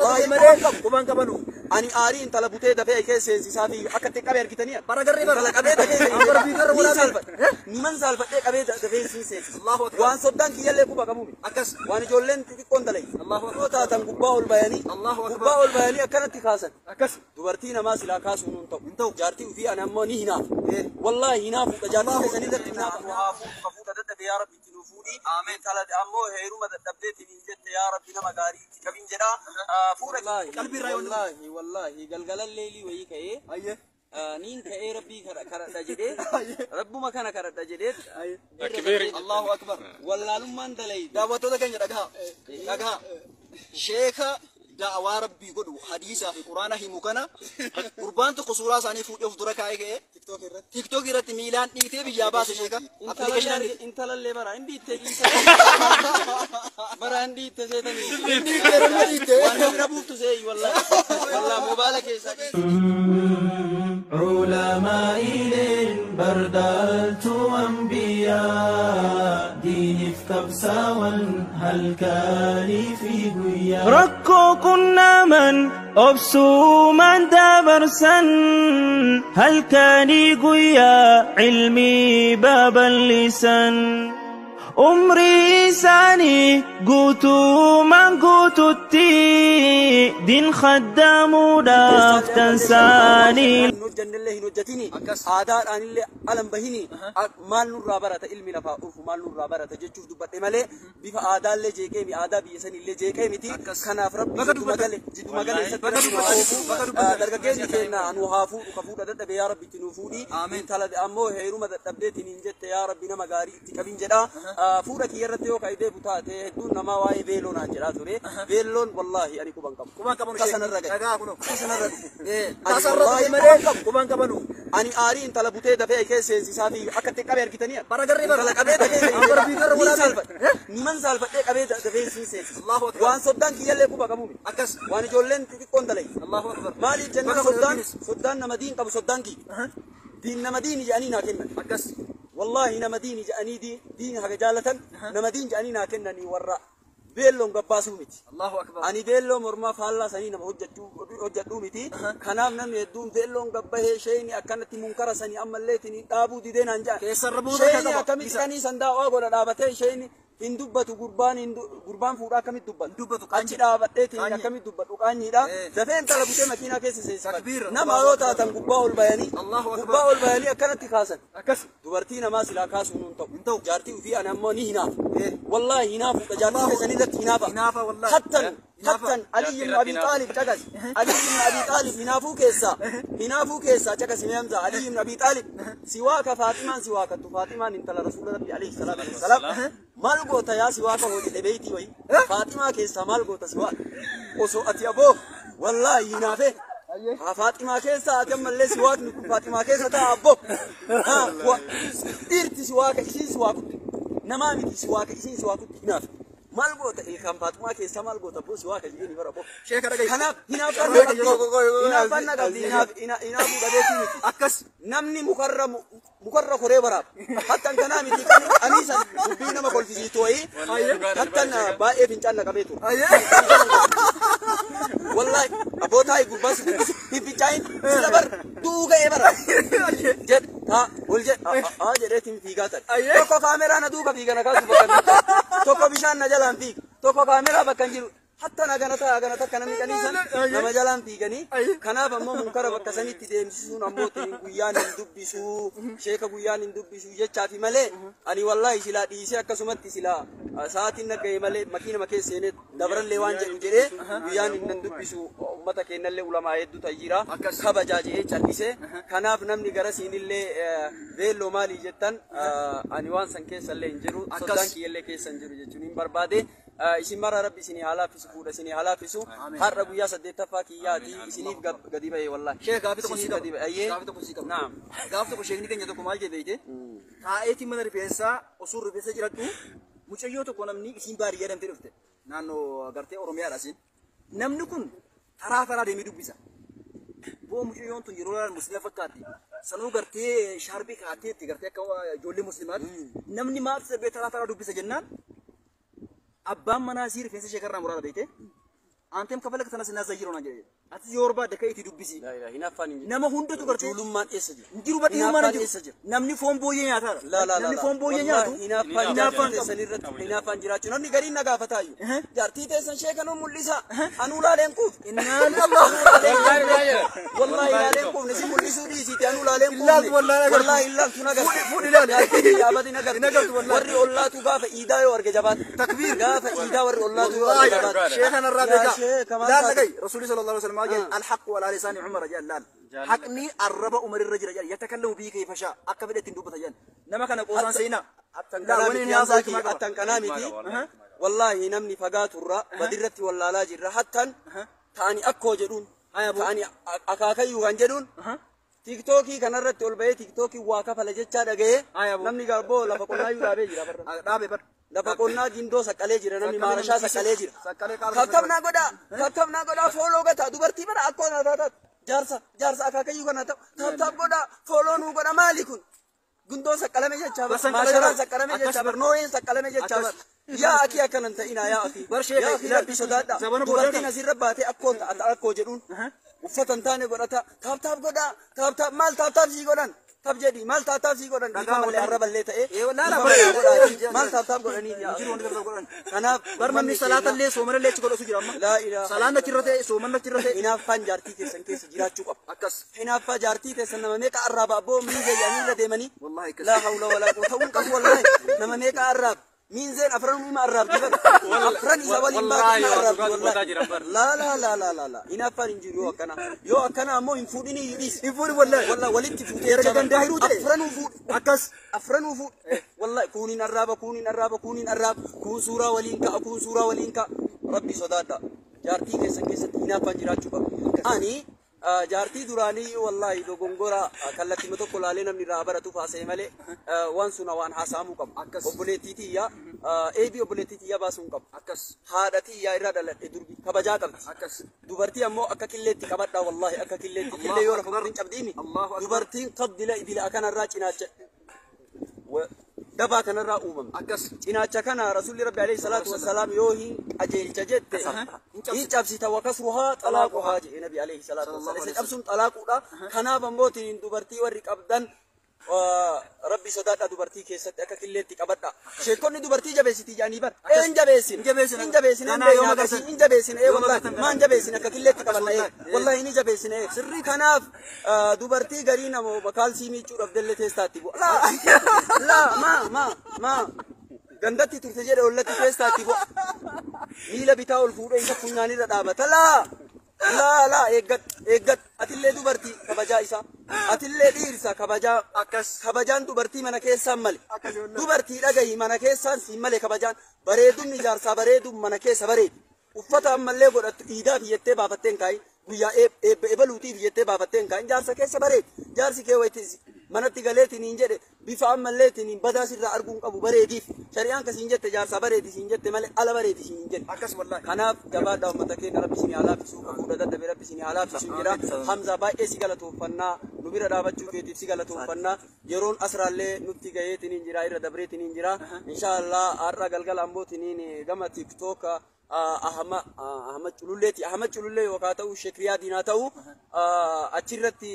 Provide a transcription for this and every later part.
Wallaahi malee quban qabanu. Ani aarii intala butee dafee keessa seensisaa fi akka itti qabee argitanii. Bara garree bara. Intala qabee dafee Bara biitarra ni waraabee. saalfadhe. Niman saalfadhee qabee dafee siin seensisa. Allahu akbar. Waan soddaan kiyyallee quba qabu miti. Akkas. Waan ijoolleen xixiqqoon dalai. Allahu akbar. Yoo taatan gubbaa ol bayanii. Allahu akbar. Gubbaa ol bayanii akkanatti kaasan. Akkas. Dubartii namaa silaa kaasuun hin ta'u. Hin ta'u. Jaartii ofii ani ammoo ni hinaafa. Wallaahi hinaafuudha. Jaartii keessanii irratti hinaafa. Nu haa fuudhu ka fuudha dadhabe yaa Rabbi itti nu fuudhi. Intala ammoo heeruma dadhabdeetiin hin jette yaa Rabbi nama gaarii itti qabin jedha. Fuudha. Qalbii irraa yoo Wallaahi wallaahi galgalan leelii wayii ka'ee Ayyee. niin ka'ee rabbii kadhadha jedhee rabbuma kana kadhadha jedhee Takbiir. Allahu akbar. wallaalummaan dalayde. Daawwattoota keenya dhagahaa. Dhagahaa. Sheeka da'awaa rabbii godhu hadiisaa fi quraana himu kana gurbaan tokko suuraa isaanii fuudhee of dura kaa'ee ka'ee TikTok irratti miilaan dhiitee biyyaa baase sheeka. Appilikeeshinaan Intalallee bara hin dhiitte bara hin dhiitte seetanii. dhiittee. Waan namni buuftu seeyi wallaahi. Wallaahi moobaala keessaa dhiitte. علماء بردلت أنبياء دين كبساوا هل كان في قيا ركو كنا من أبسو من دبرسا هل كان قيا علمي باب اللسان عمري ساني قوتو من قوتو التي دين خدام دافتن ساني Hin hojjannellee hin hojjetini. Aadaadhaan illee alan bahini. Maal nurraa barata ilmi lafaa dhufu maal nurraa barata jechuuf dubbadhe malee bifa aadaallee jeeqee mi aadaa biyya sanillee jeeqee miti. Kanaaf rabbi jidduma gale jidduma gale isatti rabbi nu haa oofu. Dargaggeessi keenya nu haa fuudhu ka fuudha dadhabe yaa rabbi itti nu fuudhi. Intala ammoo heeruma dadhabdeetiin hin jette yaa rabbi nama gaarii itti qabin jedha. Fuudha kiyya irratti yoo ka'e deebu taate hedduun namaa waa'ee beeloo naan jedhaa ture. Beelloon wallaahi ani quban qabu. Quban qabanu Tasanarra gahe. Dhagaa kunoo. Tasanarra dhufu. Ani Tasarra wallaahi dhufe malee quban qabu. quban qabanu. Ani aarii intala butee dafee keessa seensisaa fi akka itti qabee argitanii. Bara garree bara. Intala qabee dafee Bara biitarra ni waraabee. saalfadhe. Niman saalfadhee qabee dafee siin seensisa. Allahu akbar. Waan soddaan kiyyallee quba qabu miti. Akkas. Waan ijoolleen xixiqqoon dalai. Allahu akbar. Maaliif jennaan Baga soddaan godhaniis. soddaan nama diin qabu soddaan kiyya. Diin nama diini jedhanii naa kennan. Akkas. Wallaahi nama diini jedhanii diin haga jaalatan nama diin jedhanii naa kennanii warra beelloon gabbaasuu miti. Allahu akbar. Ani beelloo mormaa faallaa sanii nama hojjedhuu miti. Kanaaf namni hedduun beelloon gabbahee sheeyni akkanatti munkara sanii ammallee ittiin dhaabuu didee naan jedhan. Keessarra buusa Sheeyni qaba. akkamitti Isa. qanii sandaa'oo godha dhaabatee sheeyni hin dubbatu gurbaan gurbaan fuudhaa akkamitti dubbatu. Dubbatu, Achi dhaabadhee ittiin Qaanyi. akkamitti dubbadhu qaanyiidha. Eh. Dafee intala butee makiinaa keessa seensifadha. Takbiir. Nama yoo taatan gubbaa ol bayanii Allahu akbar. gubbaa ol bayanii akkanatti kaasan. Akkas. Dubartii namaa silaa kaasuun hin ta'u. Hin ta'u. Jaartii ofii ani ammoo ni hinaafa. Wallaahi hinaafuudha. Jaartii keessanii irratti hinaafa. Hinaafa wallaahi. Hattan Hinaafa. hattan Ali ibn Abi Xaalib caqas. Ali ibn Abi Xaalib hinaafuu keessaa caqas mee Hamza. Ali ibn Abi Xaalib siwaaka Faaximaan siwaakattu Faaximaan intala Rasuula Rabbi alayhi salaatu wassalaam. Maal goota yaa siwaaka hoo jedhe beeytii wayi. Faaximaa keessaa maal goota siwaaka. Osoo ati aboo wallaahi hinaafee. Haa Faaximaa keessa ati ammallee siwaakni kun Faaximaa keessa ta'a abbo. Haa dhiirti siwaaka isiin siwaakutti namaa miti siwaaka isiin siwaakutti hinaafe. Maal goota ilkaan Faaximaa keessa maal goota abboo siwaaka jedhee bara abbo. Sheeka dhagahi. Kanaaf hinaaffannaa qabdi hinaaffannaa qabdi hinaafuu dhabeetii miti. Akkas. Namni mukarra koree waraaba. Hattan kanaa miti qamiisa dubbii nama kolfisiistu wayii hattan baay'ee fincaan na qabee ture. Wallahi abbootaa gurbaa si dubbisu hin fincaayin sila bar du'uu ga'ee bara. Jedh taa ol jedh aa jedheetiin fiigaa ta'e. Tokko kaameraa na duuka fiiga na kaasu bakka hin jiru. Tokko bishaan na jalaan fiiga. Tokko kaameraa bakka hin jiru. Hatta na gana ta'a gana takka namni qaniisan nama jalaan fiiganii. Kanaaf ammoo munkara bakka sanitti deemsisuun ammoo ittiin guyyaan hin dubbisu sheeka guyyaan hin dubbisu jechaafi malee ani wallaahi silaa dhiisee akkasumatti silaa sa'aatiin na ga'e malee makiinama keessa seenee dabarallee waan jedhu jedhee guyyaan hin dubbisu ummata keenyallee ulamaa hedduutu jira kabajaa jedhee callisee kanaaf namni garasiinillee beelloo maalii jettan ani waan san keessallee hin jiru soddaan kiyyallee keessa hin jiru jechuun hin barbaade. Isin mara rabbi isinii haa laaffisu fuudha isinii haa laaffisu har'a guyyaa 8ffaa kiyyaati isiniif gadi ba'e wallaahi. Sheek gaaffii tokko sii Isiniif qaba. gadi ba'e. Ayyee. Gaaffii tokko sii qaba. Naam. Gaaf tokko sheekni keenya tokko maal jedhe beekte? Taa'eetiin mana rifeensaa osoo rifeensa jiradhu mucayyoo tokko namni isiin baadiyyaa deemtee dhufte. Naannoo gartee Oromiyaadha isiin. Namni kun taraa taraa deemee dubbisa. Boo mucayyoon tun yeroo ilaalan musliima fakkaatti. Sanuu gartee shaarbii kaa'atteetti gartee akka ijoollee musliimaatti. Namni maaf sirbee taraa taraa dubbisa jennaan abbaan manaa isii rifeensa ishee karraa muraara beekte. Aanteem kafalaka sanas na zayyiroo naan jedhe. Ati yoo barbaadde ka'ii itti dubbisi. Laa ilaaha hinaaffaan hin jiru. Nama hundatu gartee. Juulummaan eessa jira? Hin jiru badii himaan Hinaaffaan hin eessa jiru. jira? Namni foon booyyee nyaataadha. La la la. Namni foon booyyee nyaatu. Hinaaffaan Hinaaffaan jaartii teessan irratti hinaaffaan jiraachuu namni gariin na gaafataayyuu. Jaartii teessan sheekanuu mul'isa. Anuu laaleen kuuf. Innaan Allah. Wallahi laaleen kuufne si mul'isuu dhiisiiti anuu laaleen kuufne. Illaaltu wallahi agartu. Wallahi illaaltu na gartu. Fuudhi ilaali. Jaartii jaabati na gartu. Na gartu wallahi. Warri ollaatu gaafa iidaa yoo arge jabaata. Takbiir. Gaafa iidaa warri ollaatu yoo arge jabaata. Sheekhan irraa Yaa beekaa. sheeka maal Laal taate? dhagahi. Rasuulli sallallahu alaihi wasallam jedhe alhaqu ala lisaani Umar jedhan laal. Haqni arraba Umar irra jira jedhan yatakallamu bii kayfa shaa akka fedhe ittiin dubbata jedhan. Nama kana qoosaan seenaa. Attan Laa kanaa wani miti inni haasaa hamzaa himaa qaba. attan kanaa miti. Wallaahi namni fagaaturra badirratti wallaalaa jirra hattan ta'ani akkoo jedhuun ta'ani akaakayyuu kan jedhuun tiiktookii kanarratti ol bahee tiiktookii waa kafala jechaa dhaga'ee Haya boo. namni garboo lafa qonnaayyuu dhaabee jira barra. Dhaabe bar. Lafa qonnaa gindoo saqqalee jira namni maarashaa saqqalee jira. Saqqalee qaala. Kakkabnaa godhaa kakkabnaa godhaa fooloo gataa dubartii bara akkoo naa taataat jaarsa jaarsa akaakayyuu kana ta'u taap taap godhaa fooloo nuu godha maali kun gundoon saqqalame jechaa bar Basan maasharaan qalame. saqqalame Akkas jechaa bar bar. nooyeen saqqalame jechaa bar yaa akii akkanan ta'inaa yaa akii Bar sheeka yaa akii rabbi sodaadha Zabana boodaa dubartiin asirra baatee akkoo ta'a akkoo jedhuun uffata hin taane godhata taap taap godhaa taap taap maal taap taap sii godhan taap jedhi maal taap taap sii godhan Dhagaa dhiifama mallee wallahi. arraballee ta'e Ee, laala dhiifama bar. naa godhaati maal taap taap godhanii yaa Jiru wanti gargar godhan. kanaaf Bar namni salaatallee soomanallee achi godhatu jira amma. Laa ilaaha Salaan achirra ta'e soomanni achirra ta'e. Hinaaffaan jaartii keessan keessa jiraachuu qaba. Akkas. Hinaaffaa jaartii teessan nama meeqa arraaba abboo miinzee jedhanii irra deemanii. Wallahi akkas. Laa hawla walaa quwwata ta'uu hin qabu wallahi nama meeqa arraaba. Miinzeen afran hima arraabdi bara. Afran isa waliin baatu hima arraabdi wallahi. Laa laa laa laa laa laa hinaaffaan hin jiru yoo akkana. Yoo akkana ammoo hin fuudhinii dhiisi. Hin fuudhin wallahi. Wallahi walitti fuutee Erga gandaa hiruu ta'e. Afranuu fuudhi. Akkas. Afranuu fuudhi. Wallahi kuuniin arraaba kuuniin arraaba kuuniin arraaba kuun suuraa waliin ka'a kuun suuraa waliin ka'a. Rabbi sodaadha. Jaartii keessan keessatti hinaaffaan jiraachuu qaba. Ani jaartii duraanii wallahi dogongora kallattima tokko laalee namni irraa baratuuf haasa'e malee waan suna waan haasa'amuu qabu. Akkas. Obboleettii tiyyaa eebii obboleettii tiyyaa baasuu hin qabu. Akkas. Haadha tiyyaa irraa dhaladhe durbi kabajaa qabdi. Akkas. Dubartii ammoo akka killeetti qabadhaa wallahi akka killeetti killee yoo lafa hin cabdiimi. Allahu akbar. Dubartiin qabdi la ibila kanarraa cinaacha dabaa kanarraa uumamte. Akkas. Cinaacha kana rasuulli rabbi alayhi salaatu wassalaam yoo hin qajeelcha jette hin cabsita wakasruhaa xalaaquhaa jedhe nabi alayhi salaatu wassalaam. Isa cabsuun xalaaquudha. Kanaaf ammoo dubartii warri qabdan rabbi sodaadha dubartii keessatti akka killeetti qabadha. Sheekonni dubartii jabeessiti jedhanii bar. Een jabeessin. Hin jabeessin. Hin jabeessin. Ganaa yoo magarsan. Hin jabeessin. Ee Yoo wallahi magarsan. maan jabeessin akka killeetti qabanna ee. wallahi. Wallahi ni jabeessin ee. Sirrii kanaaf dubartii garii namoo kaalsii miicuudhaaf dellee teessaatti bu'a. Laa laa maa maa maa gandatti turte jedhe ollatti teessaatti bu'a. Miila bitaa ol fuudhee isa funyaanirra dhaabata. Laa laa laa eeggadhu eeggadhu atillee dubartii kabajaa isaa atillee dhiirsa kabajaa Akkas. kabajaan dubartii mana keessaan male Akkas wallahi. dubartii dhagahi mana keessaan siin male kabajaan bareedumni jaarsaa bareedum mana keessa bareedi uffata ammallee godhattu iidaaf jettee baafattee hin kaayin guyyaa eebba ebaluutiif jettee baafattee hin kaayin jaarsa keessa bareedi jaarsi kee wayitis manatti galeetiin hin jedhe bifa ammallee hin badaa sirraa arguu hin qabu bareediif shari'aan kasiin jette jaarsaa bareedi siin jette malee ala bareedi siin hin jenne. Akkas wallahi. Kanaaf jabaadhaa uummata keenya rabbi isin haa laaffisuu qabuudha dadhabe rabbi isin haa laaffisuu jedha. Hamza baay'ee si galatoofannaa nu bira dhaabachuu keetiif si galatoofannaa yeroon asraallee nutti gaheetiin hin jira irra dabreetiin hin jira. Inshaallah har'a galgala ammootiniin gama tiktook Ahmad Cululleeti. Ahmad Culullee yookaan ta'u Shekriyaa Diinaa ta'u achirratti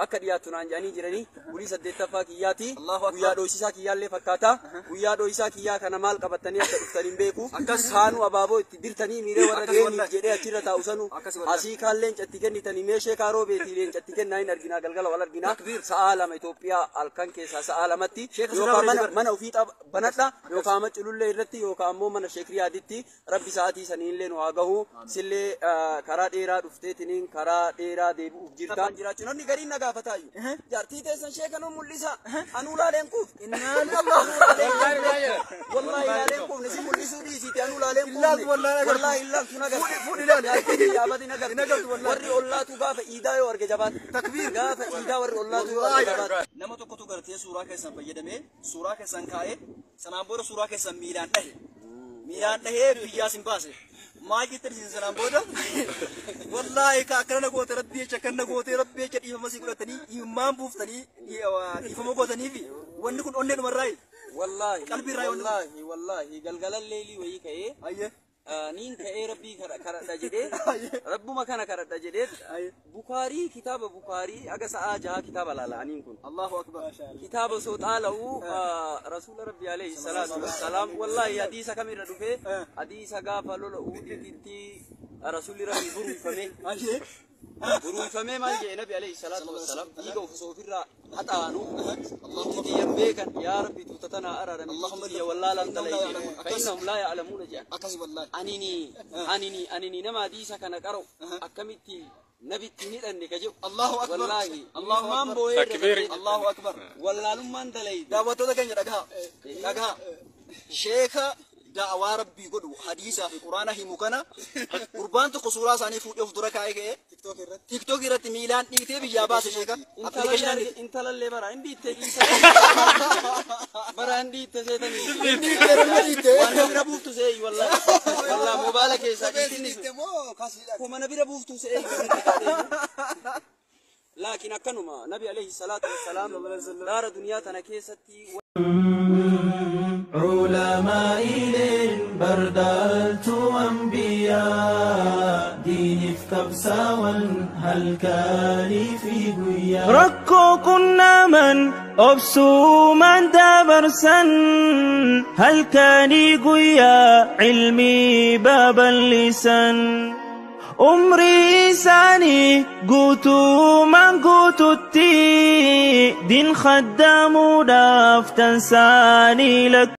akka dhiyaattu naan jedhanii jiranii bulii 8ffaa kiyyaati. Allahu Akbar. Guyyaa dho'isiisaa kiyyaallee fakkaata. Guyyaa dho'isaa kiyyaa kana maal qabatanii akka dhuftan hin beeku. Kaanuu abaaboo itti dirtanii miiree warra Akkas geeniif wallahi. jedhee achirra taa'u sanu Akkas wallahi. asii kaan leencatti kennitanii meeshee kaaroo beetii leencatti kennaa hin arginaa galgala wal arginaa. Takbiir. Sa'a 2 Itoophiyaa halkan keessaa sa'a 2tti Sheekh yookaan Sirraa mana Bareedaa. mana ofii banadha yookaan amma culullee irratti yookaan ammoo mana sheekriyaaditti rabbi sa'aatii saniillee nu haa gahu sillee karaa dheeraa dhufteetiniin karaa dheeraa deebi'uuf jirta. Jiraachuu namni gariin na gaafataayyuu. Jaartii teessan sheekanuu mul'isa. Anuu laaleen kuuf. Innaan Allah. Wallahi laaleen kuufne si mul'isuu dhiisiiti anuu laaleen kuufne. Illaaltu wallahi agartu. Wallahi illaaltu na gartu. Fuudhi ilaali. Jaartii jaabati na gartu. Na gartu wallahi. Warri ollaatu gaafa iidaa yoo arge jabaata. Takbiir. Gaafa iidaa warri ollaatu yoo arge jabaata. Nama tokkotu gartee suuraa keessan fayyadamee suuraa keessan kaa'ee sanaan booda suuraa keessan miilaan dhahe. Miilaan dhahee biyyaas hin baase. Maal jettan isin sanaan booda? Wallaahi ka akkana na goote rabbi jecha akkana na goote rabbi jecha dhiifama sii godhatanii dhimmaan buuftanii dhiifama gootanii fi wanni kun onnee dhumarraayi. Wallahi Qalbii irraa yoo wallahi wallahi galgalan leelii wayii ka'ee Ayyee. Niin ka'ee rabbii kadhadha jedhee rabbuma kana kadhadha jedhee Bukaarii kitaaba Bukaarii aga sa'aa 6 kitaaba laala aniin kun. Allahu akbar. Kitaaba osoo xaala'u rasuula rabbi alayhi salaatu wassalaam wallaahi hadiisa kamirra dhufee hadiisa gaafa lola Uhuditti rasuulli rabbi buruufame. Buruufamee maal jedhe nabi alayhi salaatu wassalaam dhiiga osoo ofirraa haxaanu tuuti tiyyan beekan yaa rabbi tuuta tanaa araarame tuuti tiyya wallaalaan dalayte fa innahum laa ya'lamuuna jedhan. Akkasi wallaahi. Anini nama hadiisa kana qara'u akkamitti nabitti hin hidhanne ka jedhu. Allahu akbar. Wallaahi. Allahu Ilmaan akbar. boo'ee irra darbee Allahu akbar. Wallaalummaan dalayte. Daawwattoota keenya dhagahaa. Dhagahaa. Sheeka da'awaa rabbii godhu hadiisaa fi quraana himu kana gurbaan tokko suuraa isaanii fuudhee of dura kaa'ee ka'ee TikTok irratti miilaan dhiitee biyyaa baase sheeka. Appilikeeshinaan Intalallee bara hin dhiitte dhiise. Bara hin dhiitte seetanii. Waan na bira buuftu se'eeyyu wallaahi. Wallaahi moobaala keessaa dhiitinni sun. Kuma na bira buuftu se'eeyyu. Laakiin akkanuma nabi alayhi salaatu wassalaam daara duniyaa tana keessatti علماء بردلت أنبياء دين كبساوا هل كان في قيا Rakkoo qunnaman obsuumaan dabarsan halkanii guyyaa cilmii babal'isan. Umrii isaanii guutuumaan guututti diin khaddaamuudhaaf tansaanii lakkoofsan.